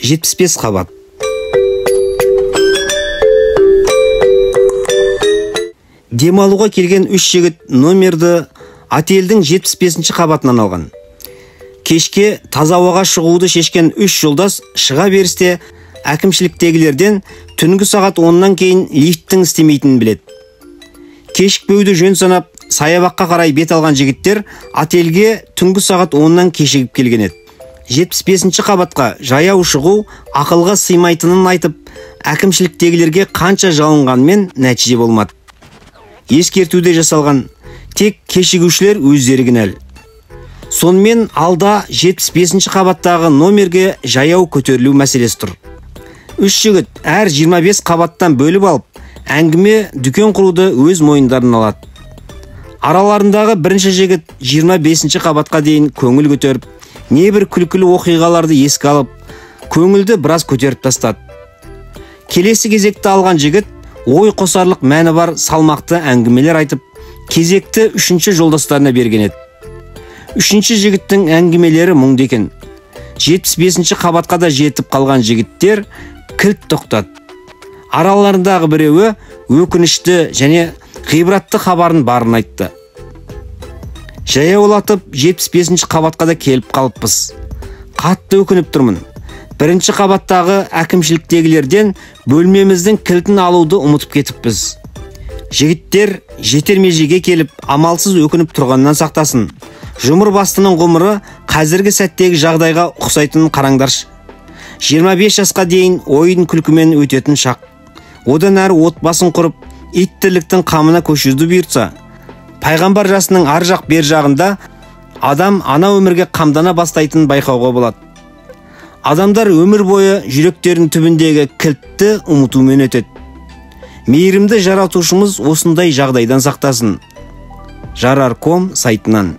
75 қабат. Демалуға келген үш жігіт номерді отельдің 75 қабатынан алған. Кешке таза ауаға шығуды шешкен үш жолдас шыға берісте әкімшіліктегілерден түнгі сағат 10-нан кейін лифттің істемейтінін біледі. Кешікпеуді жөн санап, саябаққа қарай бет алған жігіттер отельге түнгі сағат 10-нан кешігіп келген еді. 75 қабатқа жаяу шығу ақылға сыймайтынын айтып, әкімшіліктегілерге қанша жалынғанмен нәтиже болмады. Ескертуде жасалған, тек кешігушілер өздері кінәлі. Сонымен алда 75 қабаттағы номерге жаяу көтерілу мәселесі тұр. Үш жігіт әр 25 қабаттан бөліп алып, әңгіме дүкен құруды өз мойындарына алады. Араларындағы бірінші жігіт 25 қабатқа дейін көңіл көтеріп, небір күлкілі оқиғаларды еске алып, көңілді біраз көтеріп тастады. Келесі кезекті алған жігіт ой қосарлық мәні бар салмақты әңгімелер айтып, кезекті үшінші жолдастарына берген еді. Үшінші жігіттің әңгімелері мұңды екен. 75 қабатқа да жетіп қалған жігіттер кілт тоқтады. Араларындағы біреуі өкінішті және ғибратты хабарын барын айтты. Жаяулатып 75 қабатқа да келіп қалыппыз. Қатты өкініп тұрмын. Бірінші қабаттағы әкімшіліктегілерден бөлмеміздің кілтін алуды ұмытып кетіппіз. Жігіттер жетер межеге келіп, амалсыз өкініп тұрғаннан сақтасын. Жұмыр бастының ғұмыры қазіргі сәттегі жағдайға ұқсайтынын қараңдаршы. 25 жасқа дейін ойын күлкімен өтетін шақ. Одан әрі отбасын құрып, ит тірліктің қамына көшуді бұйыртса, пайғамбар жасының ар жақ бер жағында адам ана өмірге қамдана бастайтынын байқауға болады. Адамдар өмір бойы жүректерінің түбіндегі кілтті ұмытумен өтеді. Мейірімді жаратушымыз осындай жағдайдан сақтасын. Жарар.ком сайтынан.